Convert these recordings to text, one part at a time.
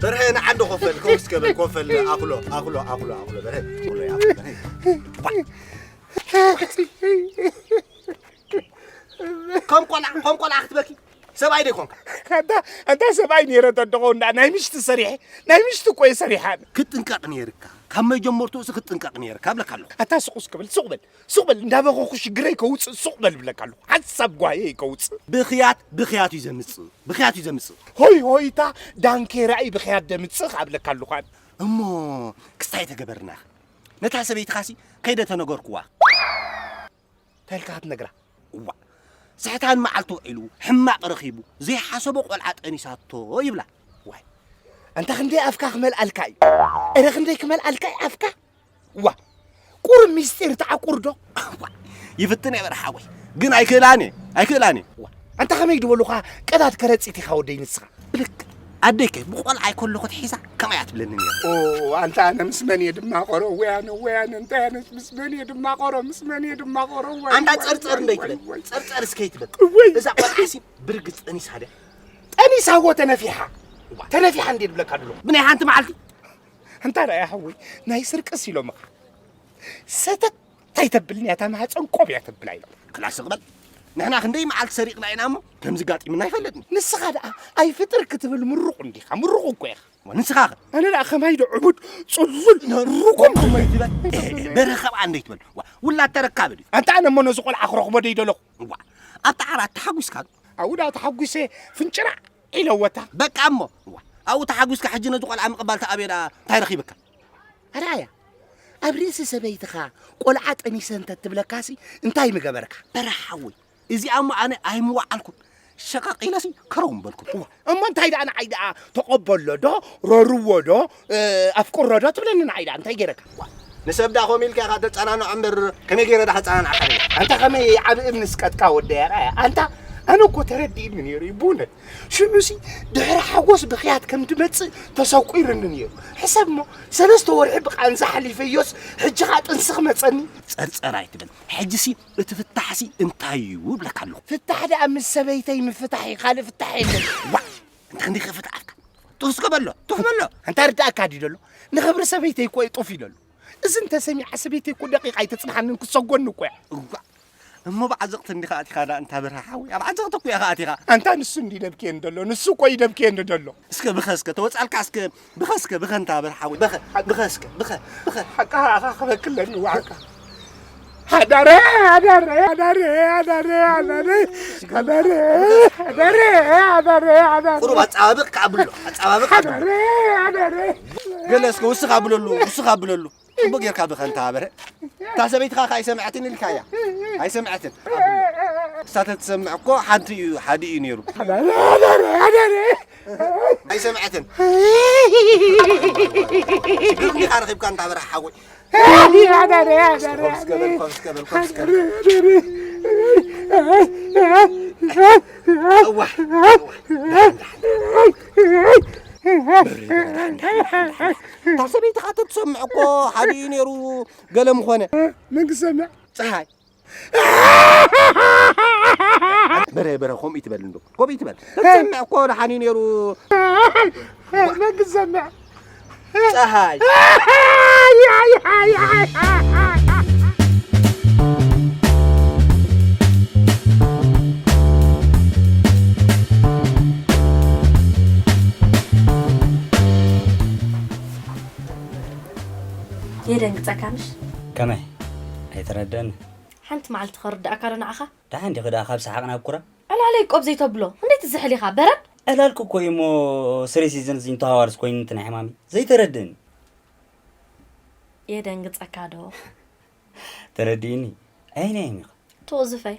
በርሀ ንዓዲ ኮፈል፣ ኮፍ እስከ በል፣ ኮፈል፣ ኣኽሎ፣ ኣኽሎ፣ ኣኽሎ፣ ኣኽሎ፣ በርሀ፣ ኣኽሎ፣ ኣኽሎ፣ በርሀ። ከም ቆልዓ፣ ከም ቆልዓ ክትበኪ? ሰብኣይ ዶ ይኮንካ? ኣንታ፣ ኣንታ ሰብኣይ ነይረ ተደኾ እንዳ ናይ ምሽቲ ሰሪሐ፣ ናይ ምሽቲ እኮ እየ ሰሪሓ። ክትጥንቀቕ ነይርካ። ካብ መጀመርትኡ ሲ ክትጥንቀቕ ነይርካ እብለካ ኣለኹ። ኣታ ስቕ እስከ በል፣ ስቕ በል፣ ስቕ በል፣ እንዳበኸኹ ሽግረይ ከውፅእ ስቕ በል እብለካ ኣለኹ። ሓንሳብ ጓየይ ከውፅእ። ብኽያት፣ ብኽያት እዩ ዘምፅእ። ብኽያት እዩ ዘምፅእ። ሆይ ሆይታ ዳንኬራ እዩ ብኽያት ደምፅእ ከኣ እብለካ ኣለኹ ኣነ። እሞ ክስታይ ተገበርና። ነታ ሰበይትኻሲ ከይደ ተነገርኩዋ። እንታይ ኢልካ ክትነግራ? እዋ፣ ስሕታን መዓልቲ ውዒሉ፣ ሕማቕ ረኺቡ፣ ዘይሓሰቦ ቆልዓ ጠኒሳቶ ይብላ። ዋይ፣ ኣንታ ክንደይ ኣፍካ ክመልኣልካ እዩ። እረ ክንደይ ክመልኣልካ እዩ ኣፍካ። ዋ፣ ቁሩብ ሚስጢር ተዓቁር ዶ? እዋ፣ ይፍትን እየ በርሓወይ፣ ግን ኣይክእላን እየ፣ ኣይክእላን እየ። ዋ፣ ኣንታ ከመይ ድበሉኻ ቀዳድ ከረጺት ኢኻ ወደይ ንስኻ? ብልክ፣ ኣደይ ከ ብቆልዓይ ከለኹ ትሒዛ ከማይ እያ ትብለኒ ነይራ። ኦ፣ ኣንታ ኣነ ምስ መን እየ ድማቐሮ? ወይ ኣነ፣ ወይ ኣነ፣ እንታይ ኣነ ምስ መን እየ ድማቐሮ? ምስ መን እየ ድማቐሮ? ወይ፣ ኣንታ ወይ፣ ጸርጸር ወይ፣ እንደይ ወይ፣ ትበል፣ ወይ። ጸርጸር እስከይ ትበል። ወይ። እዛ ቆልዓሲ ብርግጽ ጠኒሳ ድያ? ጠኒሳ እዎ ተነፊሓ። እዋ። ተነፊሓ እንዴ ድብለካ ድሎ? ብናይ ሓንቲ መዓልቲ? ኣንታ ርኣያ ሓወይ፣ ናይ ስርቅስ ኢሎምኻ። ሰተት እንታይ ተብልኒ እያ? እታ ማህፀን ቆብ እያ ተብላ ኢሎም። ክላስ እቕበል። ንሕና ክንደይ መዓልቲ ሰሪቕና ኢና እሞ ከምዚ ጋጢምና ኣይፈልጥን። ንስኻ ደኣ ኣይፍጥር ክትብል ምሩቕ እንዲኻ፣ ምሩቕ እኮ ኢኻ። ዋ፣ ንስኻ ኸ? ኣነ ደኣ ከማይ ዶ ዕቡድ ጽሉል ሩኩም ከማይ ትበል። በረኸብ ኣንደይ ትበል። ዋ፣ ውላድ ተረካቢ ድዩ? ኣንታ ኣነ እሞ ነዚ ቆልዓ ክረኽቦ ደይ ደለኹ። ዋ፣ ኣብታ ዓራት ተሓጒስካ ዶ? ኣብኡ ደኣ ተሓጒሰ ፍንጭራዕ ኢለወታ። በቃ እሞ፣ ዋ፣ ኣብኡ ተሓጒስካ ሕጂ ነዚ ቆልዓ ምቕባል ተኣብዮ ደኣ እንታይ ረኺብካ? ኣርኣያ፣ ኣብ ርእሲ ሰበይትኻ ቆልዓ ጠኒሰ እንተ ትብለካሲ እንታይ ምገበርካ? በራሕ ሓወይ፣ እዚኣ እሞ ኣነ ኣይምወዓልኩን። ሸቐቕ ኢለሲ ከረው ምበልኩ። እዋ፣ እሞ እንታይ ደኣ ንዓይ ደኣ ተቐበሎ ዶ፣ ረርዎ ዶ፣ እ፣ ኣፍቅሮ ዶ ትብለኒ ንዓይ ደኣ እንታይ ገይረካ? ንሰብ ደኣ ከምኡ ኢልካ ኢኻ ተጸናንዖ እምበር ከመይ ገይረ ደኣ ከጸናንዓካ ነይረ? ኣንታ ከመይ ዓቢ እምኒ ስቀጥካ ወደይ ኣርኣያ? ኣንታ ኣነ እኮ ተረዲእኒ ነይሩ እዩ ብእውነት። ሽዑሲ ድሕሪ ሓጎስ ብኽያት ከም ትመጽእ ተሰቂሩኒ ነይሩ። ሕሰብ እሞ፣ ሰለስተ ወርሒ ብቓንዛ ሓሊፈዮስ፣ ሕጂ ኸኣ ጥንሲ ክመጸኒ። ጸርጸር ኣይትበል። ሕጂሲ እቲ ፍታሕሲ እንታይ እዩ እብለካ ኣለኹ። ፍታሕ ደኣ ምስ ሰበይተይ ምፍታሕ እዩ፣ ካልእ ፍታሕ የለን። ዋእ! እንታይ እንዲኺ ፍታሕ ኣፍካ? ጡፍ እስከ በሎ፣ ጡፍ በሎ። እንታይ ርዳእካ ድዩ ደሎ? ንኽብሪ ሰበይተይ እኮ እዩ ጡፍ ይደሎ። እዚ እንተሰሚዓ ሰበይተይ እኮ ደቂቕ ኣይተጽንሓንን ክሰጎኒ እኮ እያ። እዋ፣ እሞ ብዓዘቕቲ እንዲኻ ኣቲኻ ደኣ እንታ በርሃ ሓወይ፣ ኣብ ዓዘቕቲ እኮ ኢኻ ኣቲኻ። ኣንታ ንሱ እንዲ ደብክየኒ ደሎ፣ ንሱ እኮ እዩ ደብክየኒ ደሎ። እስከ ብኸ፣ እስከ ተወጻልካ፣ እስከ ብኸ፣ እስከ ብኸ እንታ በርሃ ሓወይ፣ ብኸ፣ ብኸ፣ እስከ ብኸ፣ ብኸ። ሓቃ ኣኻ ክበክለኒ ዋዕካ። ሓዳረ፣ ሓዳረ፣ ሓዳረ፣ ሓዳረ፣ ሓዳረ፣ ሓዳረ፣ ሓዳረ፣ ሓዳረ፣ ሓዳረ። ቁሩብ ኣጻባብቕ ከኣ ብሎ፣ ኣጻባብቕ ከኣ ብሎ። ሓዳረ፣ ሓዳረ። ገለ እስከ ውስኽ ኣብለሉ፣ ውስኽ ኣብለሉ። ጽቡቕ ጌርካ ብኸንታ በረ። እታ ሰበይትኻ ከ ኣይሰምዐትን ኢልካያ? ኣይሰምዐትን። እሳ ተትሰምዕ እኮ ሓንቲ እዩ፣ ሓደ እዩ ነይሩ። ኣይሰምዐትን። ሽግር እንዲኻ ረኺብካ እንታ በረ ሓወይ። ኮፍ እስከ በል፣ ኮፍ እስከ በል፣ ኮፍ እስከ በል። እዋ፣ እዋ። እታ ሰበይቲ ኸዓ ተትሰምዕ እኮ ሓዲኡ ነይሩ ገለ ምኾነ። መን ክሰምዕ? ፀሓይ። በረ፣ በረ፣ ከምኡ ይትበል እንዶ። ከምኡ ይትበል። ተትሰምዕ እኮ ደሓን እዩ ነይሩ። መን ክሰምዕ? ፀሓይ። የደንግጸካ ምሽ? ከመይ? ኣይተረድአኒ። ሓንቲ መዓልቲ ከርድኣካ ዶ ንዓኻ? ደሓን ዲኺ ደኣ ካብ ሰሓቕ ናብ ኩራ? ዕላለይ ቆብ ዘይተብሎ፣ ክንደይ ትዝሕል ኢኻ፣ በረድ? ዕላልኪ እኮ እዩ እሞ፣ ስሪ ሲዝን እዚ እንተሃዋርስ ኮይኑ እቲ ናይ ሕማሚ። ዘይተረድእኒ። የደንግጸካ ዶ? ተረዲእኒ። ኣይናይ ኢኻ። ትቕዝፈይ።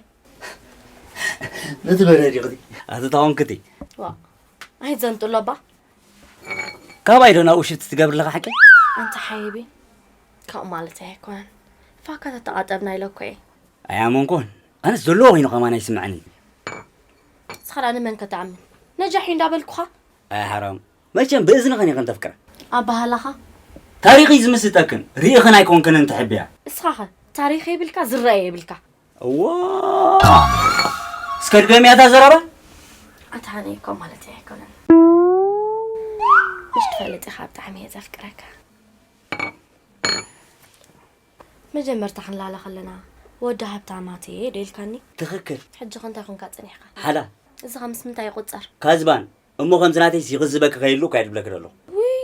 ነቲ በረድ ይቕዲ። ኣቲ ታወንክቲ። ዋ፣ ኣይዘንጥሎ ባ። ካባይ ዶ ናብኡ ሽፍት ትገብር ኣለኻ ሓቂ? ኣንታ ሓይቢ፣ ካብኡ ማለት ኣይኮነን። ፋካ ተተቓጠብና ኢለ እኮ እየ። ኣያመንኩን። ኣነስ ዘለዎ ኮይኑ ከማን ኣይስምዐኒ። ንስኻ ደኣ ንመን ከተኣምን? ነጃሒ እንዳበልኩኻ። ኣይ ሓራም። መቸም ብእዝንኽን ኢኽን ተፍቅራ። ኣበሃህላኻ? እታ ታሪኽ እዩ ዝምስጠክን፣ ርኢኽን ኣይኮንክንን ትሕብያ። እስኻኸ ታሪኽ የብልካ፣ ዝረአ የብልካ። እዋ፣ እስከ ድገምያ እታ ዘረባ። ኣታ ሃኒ እኮ ማለት ኣይኮነን። ምሽ ትፈልጥ ኢኻ ብጣዕሚ እየ ዘፍቅረካ። መጀመርታ ክንላለ ከለና ወዲ ሃብታማት እየ ዶ ኢልካኒ? ትኽክል። ሕጂ ከ እንታይ ኮንካ ጸኒሕካ? ሓላ። እዚ ከ ምስ ምንታይ ይቑጸር? ካዝባን፣ እሞ ከምዚ ናተይስ ይኽዝበኪ ከይህሉ እኳ እየ ድብለኪ ዘለኹ። ውይ፣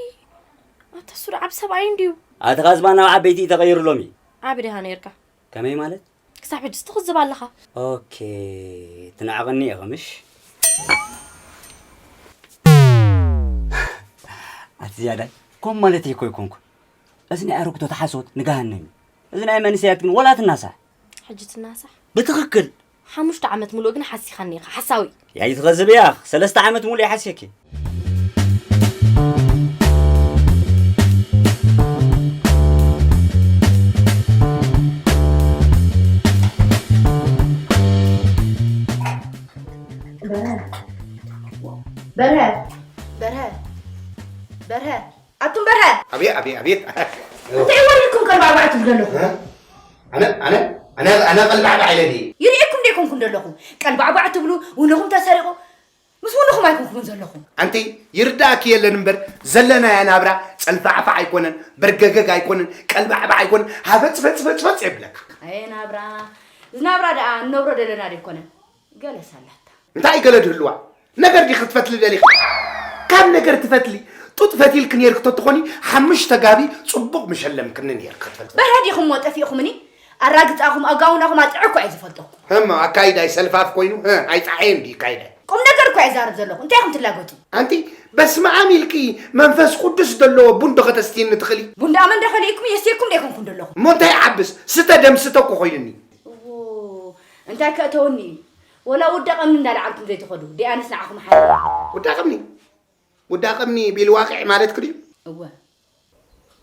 ኣታ እሱ ዶ ዓቢ ሰብኣይ እንድዩ። ኣቲ ካዝባን ናብ ዓበይቲ እዩ ተቐይሩ ሎሚ። ዓቢ ዲኻ ነይርካ? ከመይ ማለት? ክሳብ ሕጅስ ትኽዝብ ኣለኻ። ኦኬ፣ ትንዕቕኒ ኢኺ ምሽ? ኣቲ ዝያዳይ፣ ከም ማለተይ እኮ ኣይኮንኩን። እዚ ናይ ኣረግቶት ሓሶት ንገሃነም እዩ። እዚ ናይ መንእሰያት ግን ወላ ትናሳሕ። ሕጂ ትናሳሕ? ብትኽክል። ሓሙሽተ ዓመት ሙሉእ ግን ሓሲኻኒ ኢኻ፣ ሓሳዊ። ያይ ትኸዝብ እያ፣ ሰለስተ ዓመት ሙሉእ ይሓስየኪ። በርሀ። በርሀ። በርሀ። በርሀ። ኣቱም በርሀ። ኣቤት፣ ኣቤት፣ ኣቤት። እንታይ ወሪድኩም ቀልባዕባዕ ትብሉ ዘለኹም? እ? ኣነ፣ ኣነ፣ ኣነ፣ ኣነ ቀልባዕባዕ ኢለ ድየ? ይርእየኩም ዶ ኣይኮንኩን ዘለኹ? ቀልባዕባዕ ትብሉ፣ ውንኹም ተሰሪቑ፣ ምስ ውንኹም ኣይኮንኩምን ዘለኹም። ኣንቲ ይርዳእኪ የለን እምበር፣ ዘለናያ ናብራ ጸልፋዕፋዕ ኣይኮነን፣ በርገገግ ኣይኮነን፣ ቀልባዕባዕ ኣይኮነን፣ ሃፈጽ ፈጽ ፈጽ ፈጽ የብለካ። ኣየ ናብራ፣ እዚ ናብራ ደኣ እንነብሮ ደለና ዶ ኣይኮነን? ገለስ ኣላታ። እንታይ ገለ ድህልዋ? ነገር ዲኺ ክትፈትሊ ደሊኺ? ካብ ነገር ትፈትሊ፣ ጡጥ ፈቲልኪ ነይርኪ ተትኾኒ፣ ሓሙሽተ ጋቢ ጽቡቕ ምሸለምክኒ ነይርኪ ክትፈልጢ። በርሀ ዲኹም እሞ ጠፊእኹምኒ? ኣራግጻኹም፣ ኣጋውናኹም ኣጥዕኩ እየ ዝፈልጠኩም። እሞ ኣካይዳይ ሰልፋፍ ኮይኑ፣ እ፣ ኣይጸዓየን ድዩ ኣካይዳይ? ቁም ነገር እኮ እየ ዛረብ ዘለኹ። እንታይ ኢኹም ትላገጹ? ኣንቲ፣ በስመ ኣብ ኢልኪ መንፈስ ቅዱስ ዘለዎ ቡን ዶ ከተስትይኒ ትኽእሊ? ቡን ደኣ መን ዶ ከሊእኩም? የስትየኩም ዶ ኣይኮንኩን ዘለኹ? እሞ እንታይ ይዓብስ? ስተ ደም ስተ እኮ ኮይኑኒ። እዎ፣ እንታይ ከእተወኒ እዩ? ወላ ውዳቕ እምኒ እንዳለዓልኩም ዘይትኸዱ፣ ደኣንስ ንዓኹም ሓይሊ። ውዳቕ እምኒ? ውዳቕ እምኒ ቢልዋቂዕ ማለትኪ ድዩ? እወ።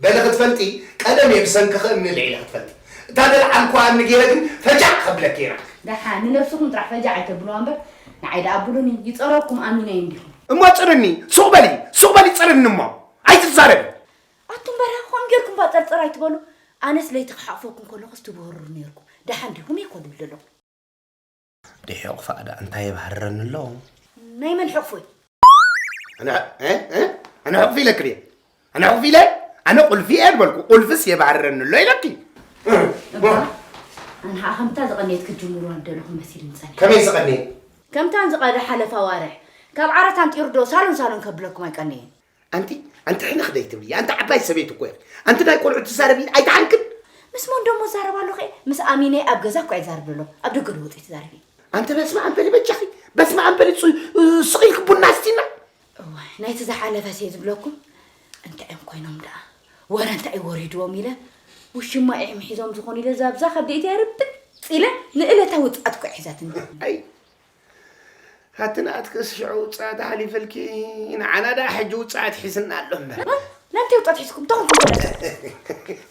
በሊ ክትፈልጢ፣ ቀደም እየ ብሰንክኺ እምኒ ልዒለ ክትፈልጢ። እታ ዘልዓልኩዋ እምኒ ገይረ ግን ፈጃዕ ከብለኪ እየ ናትኪ። ደሓን፣ ንነብስኹም ጥራሕ ፈጃዕ ኣይተብልዋ እምበር፣ ንዓይ ደኣ ኣብሉኒ፣ ይጸረኩም ኣሚነይ እንዲኹም። እሞ ጽርኒ፣ ሱቕ በሊ፣ ሱቕ በሊ ጽርኒ እሞ። ኣይትዛረቢ። ኣቱም በርሀ፣ ከምኡ ጌርኩም ባጠርጠር ኣይትበሉ። ኣነስ ለይቲ ክሓቕፈኩም ከለኹስ ትብህርሩ ኔርኩም። ደሓን ዲኹም እየ እኮ ድብል ዘለኹ። ድሕቑፋ ደኣ እንታይ የባህርረኒ ኣሎ? ናይ መን ሕቑፎ እዩ? ኣነ፣ እ? እ? ኣነ ሕቑፍ ኢለኪ ድየ? ኣነ ሕቑፍ ኢለ? ኣነ ቁልፊ እየ ዝበልኩ። ቁልፍስ የባህርረኒ ኣሎ ኢለኪ። እባ፣ ኣነ ኸዓ ከምታ ዝቐነየት ክትጅምሩዋ ዝደለኹም መሲሉኒ ጸኒሑ። ከመይ ዝቐነየ? ከምታ ዝቐደሓለፈ ኣዋርሕ ካብ ዓራት ኣምጢሩ ዶ ሳሎን ሳሎን ከብለኩም ኣይቀነየን። ኣንቲ፣ ኣንቲ ሕንኽ ደይትብሊ፣ ኣንቲ ዓባይ ሰበይቲ እኮ ኢኺ። ኣንቲ ናይ ቆልዑ ትዛረቢ ኣይትሓንክን። ምስ መን ደሞ እዛረብ ኣለኹ? ምስ ኣሚነይ ኣብ ገዛ እኮ እየ ዝዛረብ ዘሎ። ኣብ ደገ ዶ ወፂኢ ትዛረቢ? ኣንቲ በስመ ኣብ በሊ በጃኺ፣ በስመ ኣብ በሊ ፁ-፣ ስቕ ኢልኪ ቡና ኣስቲና። እዋይ፣ ናይቲ ዝሓለፈስ እየ ዝብለኩም። እንታይ እዮም ኮይኖም ደኣ? ወረ እንታይ እዩ ወሪድዎም ኢለ፣ ውሽማ እዮም ሒዞም ዝኾኑ ኢለ፣ እዛ ኣብዛ ከብደይቲ እየ ርብጥ ኢለ፣ ንእለታ ውፅኣት እኮ እያ ሒዛትኒ። ኣይ፣ ኣቲ ናትክስ ሽዑ ውጽኣት ኣሕሊፈልኪ፣ ንዓና ደኣ ሕጂ ውጽኣት ሒዝና ኣሎ እምበር። እ? ናምንታይ ውጽኣት ሒዝኩም? እንታይ ኮንኩም?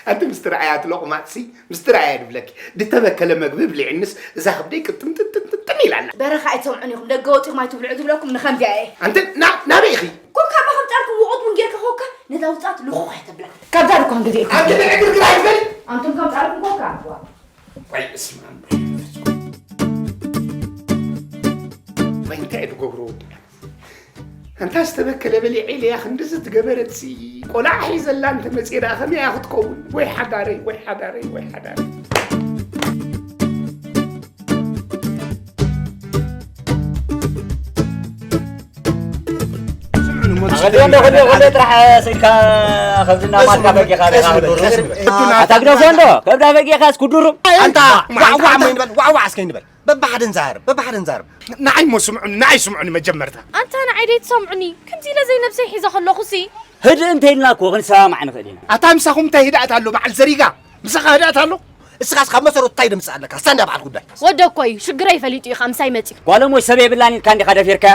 ኣንቲ ምስቲ ረኣያ እቲ ሎቕማጽሲ፣ ምስቲ ረኣያ ድብለኪ። ድተበከለ መግቢ ብሊዕንስ እዛ ከብደይ ቅጥም ጥጥም ጥጥም ኢላ ኣላ። በረኻ ኣይትሰምዑን ኢኹም። ደገ ወጺኹም ኣይትብልዑ ዝብለኩም ንኸምዚኣ እየ። ኣንቲ ና-፣ ናበይ ኢኺ? ኮካ እባ ከም ጻርኩም ውቑጥ ቡን ጌርካ ኮካ ነዛ ውጽኣት ልኹኽ ኣይተብላ። ካብዛ ድኳን ገዚእልኩም። ኣንቲ ዕግርግር ኣይትበሊ። ኣንቱም ከም ጻርኩም ኮካ። ዋ። ወይ እስማ ወይ እንታይ ትገብሮ ወዲ ኣንታ ዝተበከለ በሊዐ ኢለያ ክንድዚ ትገበረትሲ ቆልዓ ሒዘላ እንተመፅእ ደኣ ከመይ እያ ክትከውን? ወይ ሓዳረይ ወይ ሓዳረይ ወይ ሓዳረይ። ኣቐዲሞ እንዶ ክንደይ ክንደይ ጥራሕ ስኢልካ ከብድና ማልካ በጊኻ ዲኻ? ኣታ ግደፎ እንዶ ከብዳ በጊኻስ ኩዱሩ። ኣንታ ዋዕዋዕ እሞ ይንበል፣ ዋዕዋዕ እስከ ይንበል። በብሓደ ንዛረብ፣ በብሓደ ንዛረብ። ንዓይ እሞ ስምዑኒ፣ ንዓይ ስምዑኒ መጀመርታ። ኣንታ ንዓይ ደይትሰምዑኒ? ከምዚ ኢለ ዘይነብሰይ ሒዘ ከለኹሲ። ህድእ እንተ ኢልና እኮ ክንሰማማዕ ንኽእል ኢና። ኣታ ምሳኹም እንታይ ህድኣት ኣሎ በዓል ዘሪጋ? ምሳኻ ህድኣት ኣሎ? እስኻስ ካብ መሰረቱ እንታይ ደምጽእ ኣለካ? እስታ እንዳ በዓል ጉዳይ። ወደ እኮ እዩ፣ ሽግረይ ፈሊጡ እዩ፣ ካብ ምሳይ መጺኡ። ጓል እሞ ሰብ የብላን ኢልካ እንዲኻ ደፊርካያ?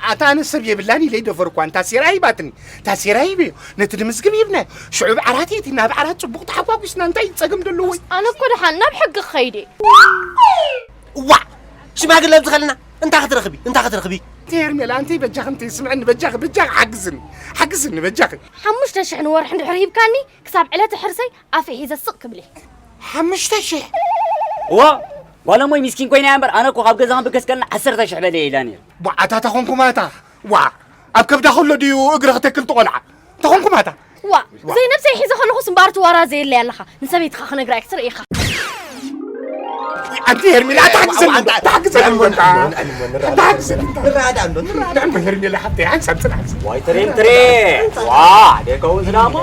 ኣታ ኣነ ሰብ የብላን ኢለ ይደፈርኳ፣ እንታ ሴራ ሂባትኒ፣ እታ ሴራ ሂበዮ፣ ነቲ ድምዝግብ ሂብናዮ፣ ሽዑ ብዓራት የእቲና፣ ብዓራት ጽቡቕ ተሓጓጒስና፣ እንታይ ጸገም ደለዎ? ኣነ እኮ ደሓን ናብ ሕጊ ክኸይድ እየ። እዋዕ! ሽማግለ ኣብዚ ከለና እንታይ ክትረኽቢ? እንታይ ክትረኽቢ? ሄርሜላ፣ ኣንቲ በጃኺ፣ ኣንቲ ስምዕኒ፣ በጃኺ፣ በጃኺ ሓግዝኒ፣ ሓግዝኒ በጃኺ። ሓሙሽተ ሽሕ ንወርሒ እንድሕር ሂብካኒ፣ ክሳብ ዕለተ ሕርሰይ ኣፈይ ሒዘ ስቕ ክብል እየ። ሓሙሽተ ሽሕ? እዋ፣ ጓል እሞይ ሚስኪን ኮይና እያ እምበር፣ ኣነ እኮ ካብ ገዛ ክንብገስ ከለና ዓሰርተ ሽሕ በልየ ኢላ ነይሩ። ቧዓታ ተኾንኩማታ። ዋ፣ ኣብ ከብዳ ከሎ ድዩ እግሪ ክተክል ትቖልዓ? ተኾንኩማታ። ዋ፣ ዘይነብሰይ ሒዘ ከለኹስ እምበኣር ትዋራ ዘየለይ ኣለኻ። ንሰበይትኻ ክነግራ እየ ክትርኢ ኢኻ። ኣንቲ ሄርሜላ፣ ኣታ ሓግዘኒ፣ ኣታ ሓግዘኒ፣ ኣታ ሓግዘኒ፣ ንራዳ እንዶ፣ ንራዳ። ንዕሞ ሄርሜላ ሓብተይ፣ ሓንሳብ ጽናሕ። ዋይ ትሬም ትሬ። ዋ፣ ደቀውን ዝናሞ።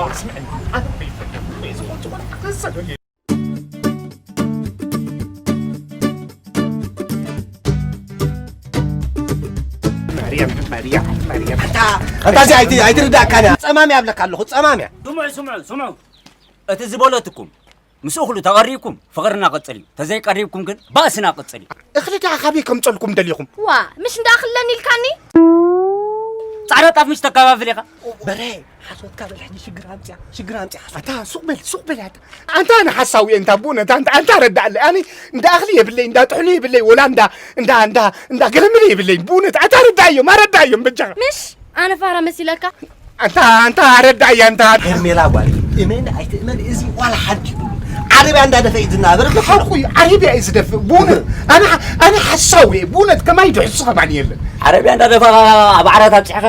ማርያም፣ ማርያም፣ ማርያም። ኣታ፣ ኣታ እዚ ኣይቲ-፣ ኣይትርዳእካን እያ። ጸማም እያ ኣብለካ ኣለኹ፣ ጸማም እያ። ስምዑ፣ ስምዑ፣ ስምዑ። እቲ ዝበለትኩም ምስ እኽሉ ተቐሪብኩም ፍቕርና ቅጽል እዩ። ተዘይቀሪብኩም ግን ባእስና ቅጽል እዩ። እኽሊ ደኣ ካበይ ከምጸልኩም ደሊኹም? ዋ፣ ምሽ እንዳ ኣኽለኒ ኢልካኒ? ጻዕዳ ጣፍ ምሽ ተከፋፍል ኢኻ? በረ፣ ሓሶትካ በል ሕጂ ሽግር ኣምጽያ፣ ሽግር ኣምጽያ ሓሶት። ኣታ ሱቕ በል፣ ሱቕ በል ኣታ። ኣንታ ኣነ ሓሳዊ እየ እንታ ብእውነት ኣንታ፣ ኣንታ ረዳእለይ። ኣነ እንዳ እኽሊ የብለይ፣ እንዳ ጥሕሎ የብለይ፣ ወላ እንዳ፣ እንዳ፣ እንዳ፣ እንዳ ገለመለ የብለይ። ብእውነት ኣታ ኣረዳእዮም፣ ኣረዳእዮም በጃኻ። ምሽ ኣነ ፋራ መሲለካ? ኣንታ፣ ኣንታ ኣረዳእያ ኣንታ። ሄርሜላ ጓል፣ እመን ኣይትእመን እዚ ዋላ ሓንቲ ይብሉ። ዓረብያ እንዳደፈ እዩ ዝናበር። ሓቁ እዩ፣ ዓረብያ እዩ ዝደፍእ። ብእውነት ኣነ፣ ኣነ ሓሳዊ እየ። ብእውነት ከማይ ድሕሱ ከማን የለን። ዓረብያ እንዳደፋ ኣብ ዓራት ኣብጺሕኻ?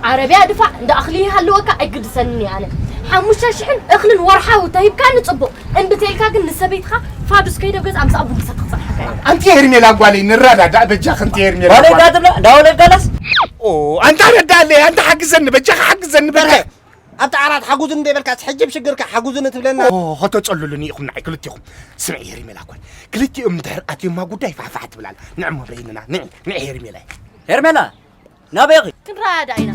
ዓረብያ ድፋዕ እንዳ እኽሊ ይሃልወካ ኣይግድሰንን እየ ኣነ። ሓሙሽተ ሽሕን እኽልን ወርሓዊ ተሂብካኒ ጽቡቕ። እምቢ ተይልካ ግን ንሰበይትኻ ፋዱስ ከይደ ኣብ ገዛ ኣምሳኣ ቡን ክሰቲ ክጸንሐካ እየ። ኣንቲ ሄርሜላ ጓለይ ንረዳዳእ በጃኺ ኣንቲ ሄርሜላ ጓለይ ጓለይ። እንዳትብላ፣ እንዳወለድካላስ? ኦ፣ ኣንታ ረዳለይ፣ ኣንታ ሓግዘኒ በጃኻ ሓግዘኒ በጃ። በርሀ፣ ኣብቲ ዓራት ሓጉዝኒ ዘይበልካስ ሕጂ ብሽግርካ ሓጉዝኒ ትብለና? ኦ፣ ከተጸልሉኒ ኢኹም ንዓይ ክልቲኹም። ስምዒ ሄርሜላ ጓል፣ ክልቲኦም እንድሕር ኣትዮማ ጉዳይ ፋሕፋሕ ትብላላ። ንዕሞ በይንና፣ ንዒ፣ ንዒ ሄርሜላ። ሄርሜላ፣ ናበይ ኢኺ? ክንረኣዳ ኢና።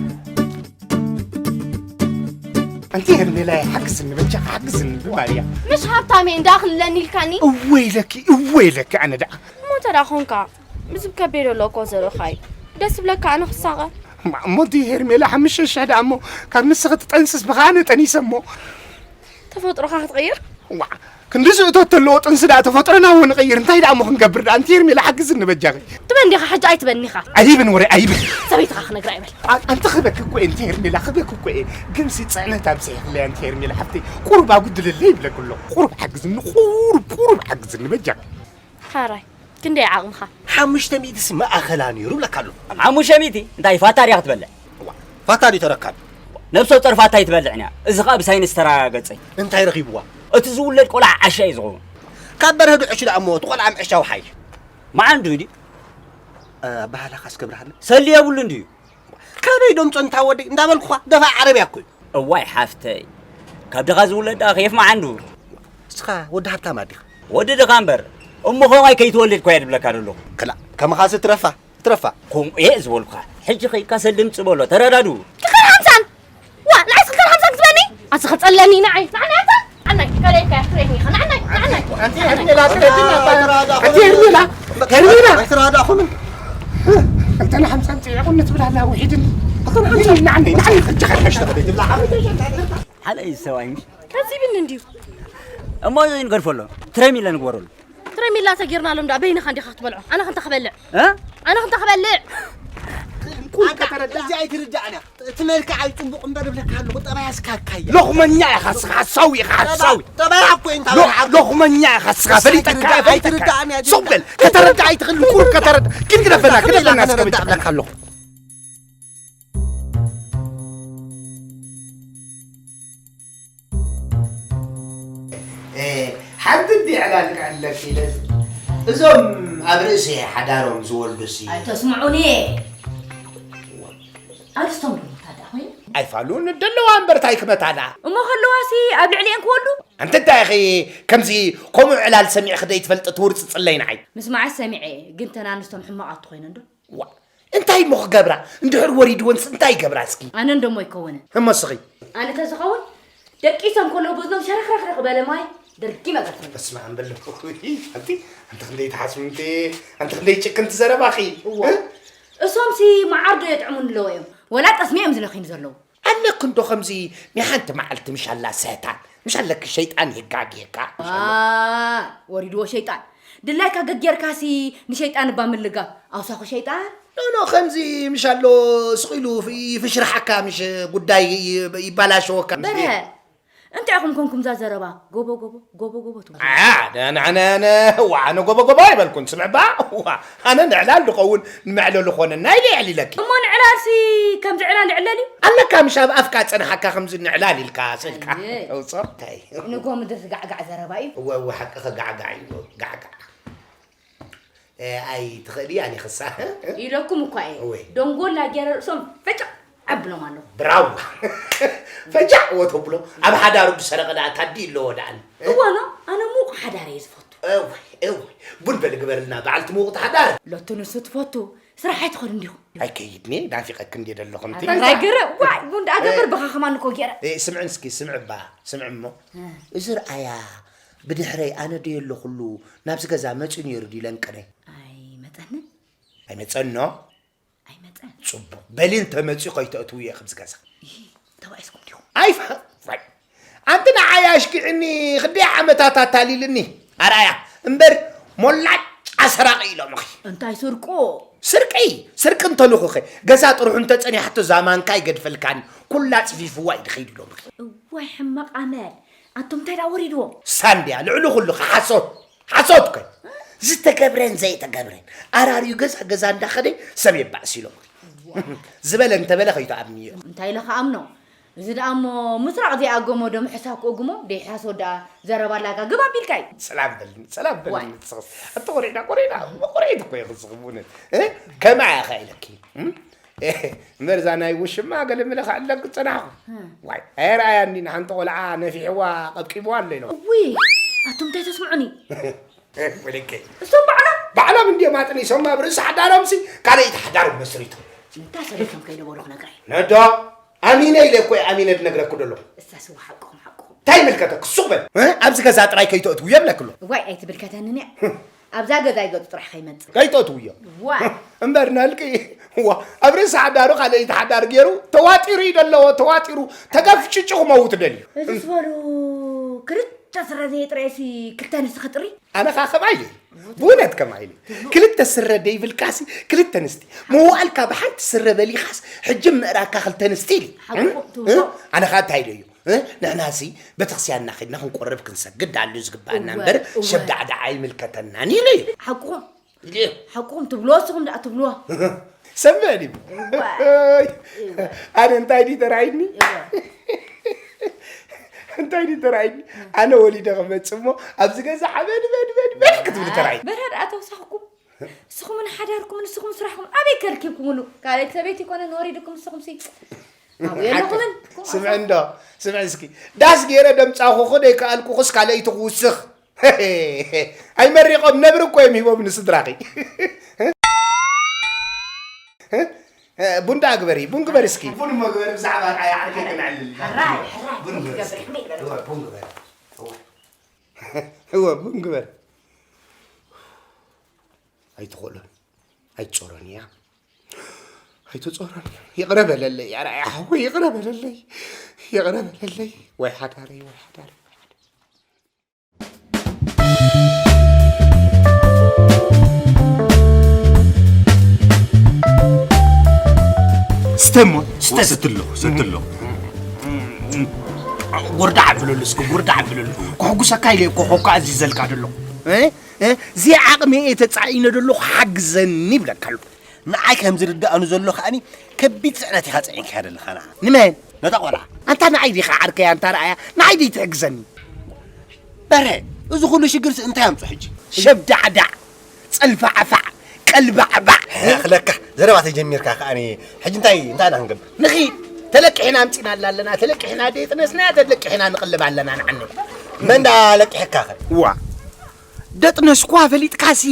ኣንቲ ሄርሜላየ፣ ሓግዝኒ በጃኻ፣ ሓግዝኒ ብማርያም። ምሽ ሃብታመይ እንዳኽልለኒ ኢልካኒ? እወ ኢለኪ፣ እወ ኢለኪ ኣነ ደኣ። እሞ እንተ ደኣ ኾንካ፣ ብዝብ ከበይ ዘሎ እኮ ዘርእኻይ። ደስ ይብለካ ኣነ ክሳቐ? እማ፣ እሞ እቲ ሄርሜላ ሓሙሽተ ሽሕ ደኣ እሞ፣ ካብ ንስኺ ትጠንስስ ብኸኣ ኣነ ጠኒሰ እሞ። ተፈጥሮኻ ክትቕይር? ዋዕ፣ ክንዲ ዝእቶ እተለዎ ጥንሲ ደኣ ተፈጥሮና እውን ንቐይር። እንታይ ደኣ እሞ ክንገብር ደኣ? ኣንቲ ሄርሜላ ሓግዝኒ በጃኺ። ትበኒ ኢኻ፣ ሕጂ ኣይትበኒ ኢኻ። ኣይብን ወረ፣ ኣይብን። ሰበይትኻ ክነግራ ይበል። ኣ-፣ ኣንቲ ክበኪ እኮ እየ፣ ኣንቲ ሄርሜላ፣ ክበኪ እኮ እየ። ግንሲ ጽዕነት ኣብዚሕለይ፣ ኣንቲ ሄርሜላ ሓፍተይ። ቁሩብ ኣጉድልለይ ይብለኪ ኣለኹ። ቁሩብ ሓግዝኒ፣ ቁሩብ፣ ቁሩብ ሓግዝኒ በጃኺ። ሓራይ፣ ክንደይ ዓቕምኻ? ሓሙሽተ ሚእትስ ማእኸላ ነይሩ ብለካ ኣለኹ። ሓሙሽተ ሚእቲ? እንታይ ፋታ ድያ ክትበልዕ? ዋ፣ ፋታ ድዩ ተረካቢ? ነብሰ ጾር ፋታ ኣይትበልዕን እያ። እዚ ኸኣ ብሳይንስ ተረጋገጸ እዩ። እንታይ ረኺብዋ? እቲ ዝውለድ ቆልዓ ዓሻ እዩ ዝኸውን። ካብ በርሀ ድዑሽ ደኣ እሞ፣ እቲ ቆልዓ ምዕሻው ሓይሽ። መዓንዱ ድዩ? ኣበሃህላኻስ ክብርሃኒ። ሰሊ የብሉን ድዩ? ካበይ ዶ ምጾ እንታ ወደይ እንዳበልኩኻ፣ ደፋ ዓረብያ እኮ እዩ። እዋይ ሓፍተይ፣ ካብ ድኻ ዝውለድ ደኣ ኬፍ መዓንዱ። ንስኻ ወዲ ሃብታም ኣዲኻ? ወዲ ድኻ እምበር፣ እሞ ኸማይ ከይትወልድ እኮ እየ ዝብለካ ዘለኹ። ክላእ፣ ከማኻስ ትረፋ፣ ትረፋ። ከምኡ እየ ዝበልኩኻ። ሕጂ ኸይድካ ሰሊ ምጽእ በሎ፣ ተረዳድኡ። ክልተን ሓምሳን! ዋ፣ ንዓይስ ክልተን ሓምሳን ክትበኒ? ኣዚ ኸጸለኒ ንዓይ፣ ንዓይ ኣታ! ንዓይ፣ ከለይካ እያ ትርእየኒ ኢኻ፣ ንዓይ፣ ንዓይ! ኣንቲ ሄርሜላ፣ ትረድኒ ኣባ። ኣንቲ ሄርሜላ፣ ሄርሜላ! ኣይትረዳእኹምን። ክልተን ሓምሳን ጽዒቑኒ ትብል ኣላ፣ ውሒድን። ክልተን ሓምሳን፣ ንዓይ፣ ንዓይ፣ ንዓይ፣ ሕጂ ኸይድካ ሽተኽ ትብላ። ሓለይ ሰብኣይ ምሽ? ከዚብኒ እንድዩ። እሞ እዚ ንገድፎ ኣሎ። ትረሚለ ንግበረሉ። ትረሚላ ተጌርናሎም ደኣ በይንኻ እንዲኻ ክትበልዖ። ኣነ ክንታ ክበልዕ? እ? ኣነ ክንታ ክበልዕ? ቁልቁ ኣታ ተረዳ። እዚ ኣይትርዳእና። እቲ መልክዓ እዩ ጽቡቕ እምበር እብለካ ኣለኹ፣ ጠባያ ስካካያ። ሎኽመኛ ኢኻ ስኻ፣ ሓሳዊ ኢኻ፣ ሓሳዊ። ጠባያ እኮ እዩ እንታ ሎ-፣ በልዓ። ሎኽመኛ ኢኻ ስኻ፣ ፈሊጠካ ኣይትርዳእ-፣ ኣይትርዳእን እያ። ሱቕ በል፣ ከተረዳ ኣይትኽእልን፣ ቁሩብ ከተረዳ። ግን ግደፈና፣ ግደፈና፣ ግደፈና፣ እስከ ግደፈና፣ ግደፈና። ኣለኹ። እ፣ ሓንቲ እንዲ ዕላል ክሕለፍ ኢለ፣ እዞም ኣብ ርእሲ ሓዳሮም ዝወልዱሲ? ኣይተስምዑኒ። ኣንስቶም ዶ ይታዳ ኮይኑ? ኣይፋሉን ደለዋ እምበር ታይ ክመታላ? እሞ ከለዋሲ ኣብ ልዕሊኤን ክወልዱ? ኣንቲ እንታይ ኢኺ ከምዚ ከምኡ ዕላል ሰሚዕኺ ደይትፈልጢ ትውርጽጽለይ ንዓይ? ምስማዓስ ሰሚዐ፣ ግን ተን ኣንስቶም ሕማቓት ኮይነን ዶ? ዋ፣ እንታይ እሞ ክገብራ? እንድሕር ወሪድወንስ እንታይ ይገብራ እስኪ? ኣነ እንደሞ ኣይከውንን። እሞ እስኺ? ኣነ ተዝኸውን፣ ደቂሶም ከለዉ በዝኖም ሸረኽረኽረኽ በለ ማይ ደርጊመ ገርፈሎም። በስመ ኣብ በል። ኣንቲ፣ ኣንቲ ክንደይ ትሓስቢ፣ ኣንቲ፣ ኣንቲ ክንደይ ጭክንቲ ዘረባኺ። እዋ። እ? እሶምሲ መዓር ዶ የጥዕሙኒ ኣለዎ እዮም? ወላ ጠስሚ እዮም ዝለኽዩኒ ዘለዉ? ኣለኪ እንዶ ከምዚ ናይ ሓንቲ መዓልቲ ምሻላ ሰህታን፣ ምሻለኪ ሸይጣን ይጋግየካ። ዋ፣ ወሪድዎ ሸይጣን። ድላይካ ገጌርካሲ ንሸይጣን እባ ምልጋብ። ኣውሳኹ ሸይጣን። ኖ ኖ፣ ከምዚ ምሽ ኣሎ ስቕ ኢሉ ይፍሽርሓካ፣ ምሽ ጉዳይ ይባላሸወካ። ምሽ በርሀ፣ እንታይ ኢኹም ኮንኩም እዛ ዘረባ ጎቦ ጎቦ ጎቦ ጎቦ ትብሉ? ኣነ ኣነ ኣነ ዋ ኣነ ጎቦ ጎቦ ኣይበልኩን። ስምዕባ፣ ዋ ኣነ ንዕላል ድኸውን ንመዕለሉ ኾነና ኢለ የዕሊለኪ። እሞ ንዕላልሲ ከምዚ ዕላል ይዕለል እዩ? ኣለካ ምሽ ኣብ ኣፍካ ጸንሓካ ከምዚ ንዕላል ኢልካ ስእልካ። ኣየ። ተውጾ እንታይ? ንጎ ምድር ጋዕጋዕ ዘረባ እዩ። እወ እወ ሓቅኺ ጋዕጋዕ እዩ ጋዕጋዕ። ኣይ ትኽእል እያ ኒኽሳ ኢለኩም እኳ እየ። እወይ። ደንጎላ ገይረ ርእሶም ፈጫዕ ኣብሎም ኣለኹ። ብራው ፈጃዕ ወተብሎ ኣብ ሓዳሩ ዝሰረቐ ደኣ ታዲ ኣለዎ ደኣኒ። እወ ኖ፣ ኣነ ሙቕ ሓዳር እየ ዝፈቱ። እወይ እወይ ቡን በል ግበርልና በዓልቲ ሙቕቲ ሓዳር። ሎቱ ንሱ ትፈቱ ስራሕ ኣይትኸዱ እንዲኹም። ኣይከይድኒ ናፊቐክ እንዲ ደለኹም። ኣራይ ገረ ዋይ ቡን ደኣ ገበር በኻ ከማን እኮ ገይረ። ስምዕን እስኪ ስምዕ እባ ስምዕ እሞ እዚ ርኣያ ብድሕረይ ኣነ ደየለኹሉ ናብዚ ገዛ መፂኡ ነይሩ ድዩ ለንቅነይ? ኣይመፀንን። ኣይመፀን ኖ? ኣይመፀን። ፅቡቕ በሊ እንተመፂኡ ከይተእትውዮ ኢኽም ዝገዛ። ተባኢስኩም ዲኹም? ኣይፋ ዋይ ኣንቲ ንዓይ ኣሽኪዕኒ ክንደይ ዓመታት ኣታሊልኒ። ኣርኣያ እምበር ሞላጫ ሰራቂ ኢሎምኺ። እንታይ ስርቁ? ስርቂ ስርቂ እንተልኹኸ ገዛ ጥርሑ እንተፀኒሓቶ ዛማንካ ይገድፈልካኒ ኩላ ፅፊፍዋ እዩ ድኸይድ ኢሎምኺ። እዋይ ሕማቕ ኣመል ኣንቱም እንታይ ደኣ ወሪድዎም? ሳንድያ ልዕሊ ኩሉ ሓሶት ሓሶት ከ ዝተገብረን ዘይተገብረን ኣራርዩ ገዛ ገዛ እንዳኸደ ሰብ የባእስ ኢሎም ዝበለ እንተበለ ከይተኣምንዮ። እንታይ ኢለ ክኣምኖ? እዚ ደኣ እሞ ምስራቕ ዘይኣገሞ ዶ ምሕሳብ ክእግሞ ደይ ሓሶት ደኣ ዘረባ ኣላጋ ግባ ኣቢልካ እዩ። ሰላም በልኒ ሰላም በልኒ ዋይ። ንስኽስ ኣቲ ቆሪዕና ቆሪዕና እሞ ቆሪዕት እኮ ኢኹ ዝኽቡንን ከመይ ኣኻ ኢለኪ እምበር እዛ ናይ ውሽማ ገለ ምለ ክዕለቅ ዝጸናሕኩ ዋይ ኣየርኣያኒ ንሓንቲ ቆልዓ ነፊሕዋ ቀብቂብዋ ኣሎ ኢሎም። እውይ ኣቱም እንታይ ተስምዑኒ? ወለከይ እሶም ባዕሎም ባዕሎም እንዲዮም ኣጥኒሶም ኣብ ርእሲ ሓዳሮምሲ ካልኣይቲ ሓዳሮም መስሪቶም። እንታ ሰበይቶም ከይነበሩ ክነግራ እዩ። ነዶ ኣሚነ ኢለ እኮ ኣሚነ ድነግረኩ ደለኹ። እሳስ እዋ ሓቅኹም ሓቅኹም። እንታይ ይምልከተክ ሱቕ በል እ? ኣብዚ ገዛ ጥራይ ከይተእትው የብለክሎ። እዋይ ኣይትብልከተንን እያ ኣብዛ ገዛ ይገጹ ጥራሕ ከይመጽእ። ከይተእትውዮ ዋ እምበር ነልቂ ዋ ኣብ ርእሲ ሓዳሩ ካልኣይቲ ሓዳር ገይሩ ተዋጢሩ እዩ ደለዎ ተዋጢሩ ተገፍጭጩ ክመውት ደልዩ። እዚ ዝበሉ ክልተ ስረ ዘየጥረየሲ ክልተ ንስኺ ጥሪ ኣነ ኸዓ ከምኣ ኢለ ብእውነት ከምኣ ኢለ ክልተ ስረ ደይብልካሲ ክልተ ንስቲ መዋእልካ ብሓንቲ ስረ በሊኻስ ሕጂ ምእራካ ክልተ ንስቲ ኢለ ሓቁ ትብሎ። ኣነ ኸዓ እንታይ ኢለ እዩ ንሕናሲ ቤተክርስትያንና ኸድና ክንቆርብ ክንሰግድ ዳሉ ዝግበኣና እወ፣ እምበር እወ። ሸብዳዕዳዕ ኣይምልከተናን ኢለ እዩ ሓቁኹም ኢለ እዩ ሓቁኹም ትብልዎ እስኹም ደኣ ትብልዎ ሰምዕ ድዩ እወ። ኣነ እንታይ ድዩ ተራይኒ እወ። እንታይ ድዩ ተራእይኒ? ኣነ ወሊደ ክመጽእ እሞ ኣብዚ ገዛ ሓበድበድበድበድ ክትብሊ ተራእይኒ። በራ ደኣ ተወሳኽኩም። ንስኹምን ሓዳርኩምን ንስኹም ስራሕኩም ኣበይ ከርኪብኩምሉ? ካልኣይቲ ሰበይቲ ይኮነን ወሪድኩም ንስኹምሲ ኣብኡ የለኹምን። ስምዒ እንዶ ስምዒ እስኪ ዳስ ገይረ ደምጻኹኹ ደይከኣልኩኹስ ካልኣይቲ ክውስኽ ኣይመሪቖም ነብሪ እኮ እዮም ሂቦም ንስድራኺ። ቡን ደኣ ግበሪ፣ ቡን ግበሪ እስኪ። ቡን እሞ ግበሪ፣ ብዛዕባ ርኣያ ዓርከይ ክነዕልል ኢና። ሕራይ፣ ሕራይ፣ ቡን ቡን ግበሪ እስኪ። ትገብሪ፣ ሕመይ በላ። እወ፣ ቡን ግበሪ። እወ፣ ቡን ግበሪ። ኣይትኽእሎን፣ ኣይትጾሮን እያ። ኣይትጾሮን እያ። ይቕረ በለለይ፣ ኣርኣያ ሓወይ፣ ይቕረ በለለይ። ይቕረ በለለይ። ወይ ሓዳረይ፣ ወይ ሓዳረይ፣ ወይ ሓዳረይ። ስተሞ ስተ ስትሎ ስትሎ ጉርዳ ዓብለሉ እስኪ ጉርዳ ዓብለሉ ክሕጉሰካ ኢለ እኮ ኮካ ኣዚዘልካ ደለኹ እዚ ዓቕሚ እየ ተፃኢነ ደለኹ ሓግዘኒ ይብለካ ኣሎ ንዓይ ከም ዝርድኣኑ ዘሎ ከኣኒ ከቢድ ጽዕነት ኢኻ ጽዒንካያ ዘለኻ ንዓ። ንመን? ነታ ቆልዓ። ኣንታ ንዓይ ዲኻ ዓርከይ ኣንታ ረኣያ ንዓይ ደይ ትሕግዘኒ። በረ እዚ ኩሉ ሽግርስ እንታይ ኣምጾ ሕጂ? ሸብዳዕዳዕ፣ ጸልፋዕፋዕ፣ ቀልባዕባዕ። ክለካ ዘረባ ተጀሚርካ ከኣኒ ሕጂ እንታይ እንታይ ኢና ክንገብር? ንኺድ ተለቂሕና ኣምጺናላ ኣለና ተለቂሕና ደይ ጥነስናያ ተለቂሕና ንቕልብ ኣለና ንዓኒ። መን ዳ ለቂሕካ ኸ? ዋ ደጥነስኳ ፈሊጥካሲ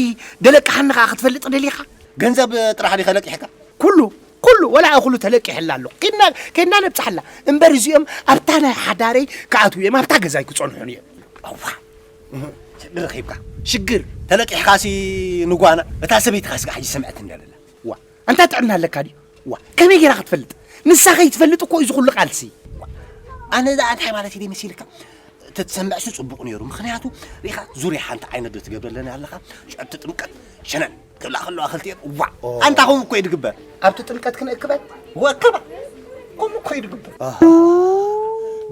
ደለቅሓኒ ኸኣ ክትፈልጥ ደሊኻ? ገንዘብ ጥራሕ ዲኸ ለቂሕካ? ኩሉ ኩሉ ወላ እኹሉ ተለቂሕላ ኣሎ። ኬድና ኬድና ነብጽሓላ። እምበር እዚኦም ኣብታ ናይ ሓዳረይ ክኣትዉ እዮም ኣብታ ገዛይ ክጸንሑን እዮም። ኣዋ ሽግር ረኺብካ። ሽግር ተለቂሕካሲ ንጓና እታ ሰበይትኻስ ጋሕ ሰምዐት እንዳለላ። ዋ ኣንታ ጥዕና ኣለካ ድዩ? ዋ ከመይ ጌራ ክትፈልጥ? ንሳ ከይትፈልጥ እኮ እዩ ዝኹሉ ቃልሲ። ኣነ እዛ እንታይ ማለት እዩ መሲልካ? ተትሰምዕሲ ጽቡቕ ነይሩ። ምኽንያቱ ሪኻ ዙርያ ሓንቲ ዓይነት ዶ ትገብረለና ኣለኻ? ሸዕቲ ጥምቀት ሸነን ክብላ ከለዋ ክልቲኤን ዋዕ። ኣንታ ከምኡ እኮ እዩ ዝግበር። ኣብቲ ጥምቀት ክንእክበን? ወከባ። ከምኡ እኮ እዩ ዝግበር።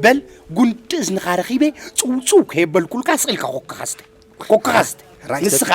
በል፣ ጉንዲ እዝንኻ ረኺበ፣ ጽውጽው ከየበልኩልካ ስቕ ኢልካ ኮካኻ ስተ። ኮካኻ ስተ። ራይት። ንስኻ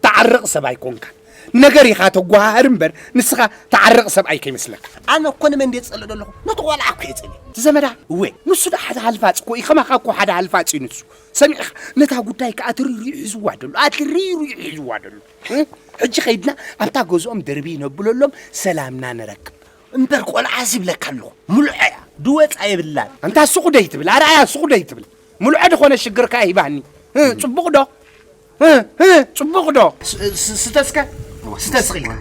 ተዓርቕ ሰብ ኣይኮንካን። ነገር ኢኻ ተጓሃህር እምበር፣ ንስኻ ተዓርቕ ሰብ ኣይከይመስለካ። ኣነ እኮ ንመን ድየ ዝጸልእ ዘለኹ? ነቲ ቆልዓ እኮ እየ ዝጸልእ። እቲ ዘመዳ? እወ። ንሱ ደኣ ሓደ ሃልፋጽ እኮ እዩ፣ ከማኻ እኮ ሓደ ሃልፋጽ እዩ ንሱ። ሰሚዕኻ? ነታ ጉዳይ ከኣ ኣትሪሪኡ ሒዝዋ ደሎ፣ ኣትሪሪኡ ሒዝዋ ደሎ። እ? ሕጂ ኸይድና ኣብታ ገዝኦም ደርቢ ነብለሎም፣ ሰላምና ንረክብ። እምበር ቆልዓ ዝብለካ ኣለኹ፣ ምሉዐ እያ፣ ድወጻ የብላን። ኣንታ ስቑ ደይ ትብል፣ ኣርኣያ ስቑ ደይ ትብል። ምሉዐ ዝኾነ ሽግርካ ሂባኒ። እ፣ ጽቡቕ ዶ? እ፣ እ፣ ጽቡቕ ዶ? ስ-፣ ስ-፣ ስተ እስከ፣ ስተ ስቕ ኢልካ።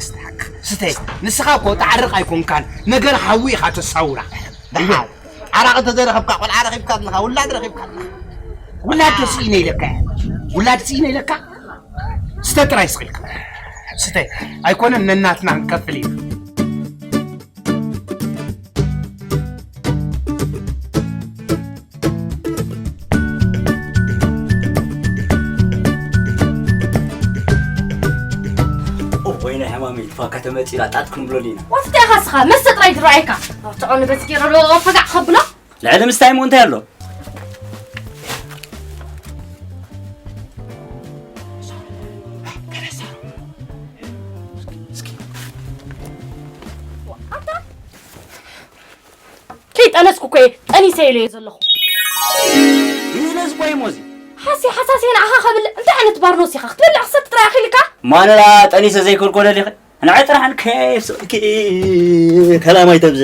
ስተ። ንስኻ እኮ ተዓርቕ ኣይኮንካን፣ ነገር ሓዊ ኢኻ ተሳውራ። ደሓር። ዓራቒ ተዘይረኸብካ፣ ቆልዓ ረኺብካ ኣለኻ፣ ውላድ ረኺብካ ኣለኻ። ውላድ ዶ ስኢነ ኢለካ እየ? ውላድ ስኢነ ኢለካ? ስተ ጥራይ ስቕ ኢልካ። ስተ። ኣይኮነን ነናትና ክንከፍል ኢና። ኦ፣ ወይነ ሕማመይ፣ ትፋካ ተመጺራ ጣጥ ክንብለሉ ኢና። ዋትታ ኢኻ እስኻ፣ መስተ ጥራይ ዝረኣየካ። ተቐኑ በቲ ገይረ ዶ ፈጋዕ ከብሎ? ልዕሊ ምስታይ እሞ እንታይ ኣሎ? ከይጠነስኩ እኮ እየ ጠኒሰ ኢለ እየ ዘለኹ። ይህነዝ እኮ እዩ ሞዚ። ሓሲ ሓሳሲ ንዓኻ ከብል እንታይ ዓይነት ባርኖስ ኢኻ? ክትበልዕ ክሰቲ ጥራይ ኣኺልካ? ማንላ ጠኒሰ ዘይከልኮ ደሊኸ? ንዐ ጥራሕ ንከ-፣ ከላማይ ተብዘ።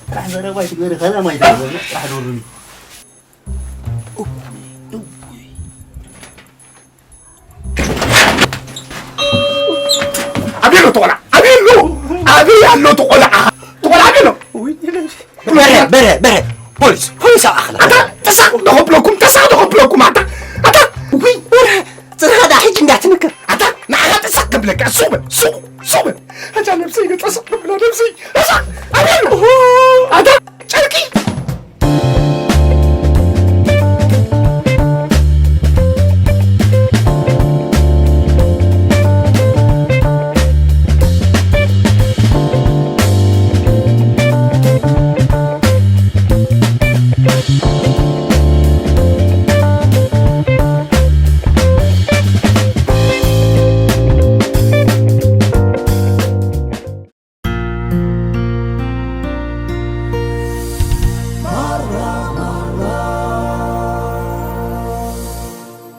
ጥራሕ ዘረባ ኣይትግበሪ፣ ከላም ኣይትግበሪ፣ ጥራሕ ዶርሚ። ኣበይ ኣሎ እቲ ቆልዓ? ኣበይ ኣሎ? ኣበይ ኣሎ እቲ ቆልዓ? እቲ ቆልዓ ኣበይ ኣሎ? በረ፣ በረ፣ በረ፣ ፖሊስ፣ ፖሊስ ኣብ ኣኽላ። ኣታ፣ ተሳቕ ዶ ከብለኩም፣ ተሳቕ ዶ ከብለኩም፣ ኣታ፣ ኣታ፣ ውይ፣ በረ፣ ጽርኻ ደኣ ሕጂ እንዳትንክር። ኣታ፣ ንዓኻ ተሳቕ ከብለካ፣ ሱቕ በል፣ ሱቕ፣ ሱቕ በል። ኣታ ነብሰይ፣ ተሳቕ ከብላ ነብሰይ፣ ተሳቕ፣ ኣበይ ኣሎ?